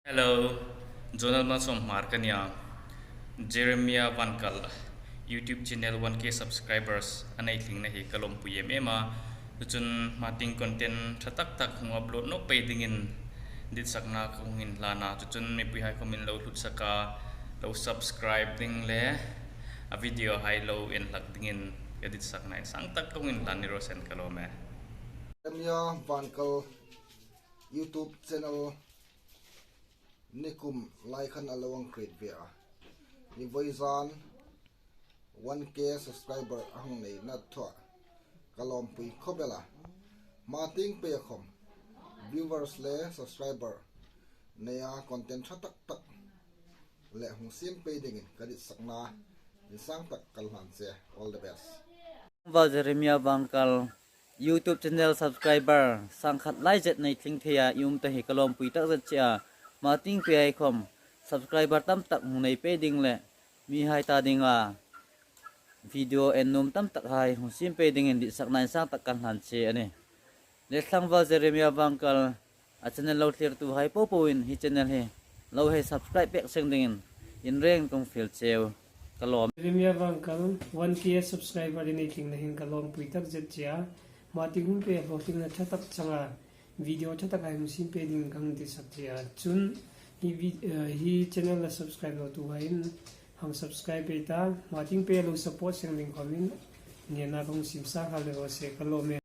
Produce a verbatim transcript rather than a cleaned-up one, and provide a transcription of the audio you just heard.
Hello, Jonal Malsawm Hmar ka nia. Jeremiah Vankal YouTube channel one K subscribers a nei tlingna hi ka lawmpui em em a. Chuchun hma tieng content ṭha tak tak hung upload nawk pei dingin ditsakna ka hung inhlan a. Chuchun mipuihai khawmin lo hlut sak a, lo subscribe ding le a video hai lo en hlak dingin ka ditsakna insang tak ka hung inhlan ni raw se, ka lawm e. Jeremiah Vankal YouTube channel nikum lai khan a lo hang create ve a. Ni vawizan one K subscriber a hung neina thua ka lawmpui khawp el a. Hma tieng pei khawm viewers le subscriber neia content ṭha tak tak le hung siem pei dingin ka ditsakna insang tak ka hlan che. All the best. Val Jeremiah Vankal YouTube channel subscriber sangkhat lai zet nei tling thei a i um ta hi ka lawmpui tak zet che a. Hma tieng pei khawm subscriber tam tak hung nei pei ding le mihai ta dinga video en nuom tam tak hai hung siem pei dingin ditsakna insang tak ka hlan che a nih. Le tlangval Jeremiah Vankal a channel lo thlirtuhai popoin hi channel hi lo hei subscribe pek seng dingin inrengin ka hung fiel cheu. Ka lawm. Jeremiah Vankal one K subscriber i nei tlingna hin ka lawmpui tak zet che a. Hma tieng hun pei hlawtlingna ṭha tak changa video ṭha tak hai hung siem pei dingin ka hung ditsak che a. Chun hi vi-, eh, hi channel la subscribe lo tuhaiin hang subscribe pei ta. Hma tieng pei lo support seng ding khawmin ngenna ka hung siem sa nghal ni raw se, ka lawm e.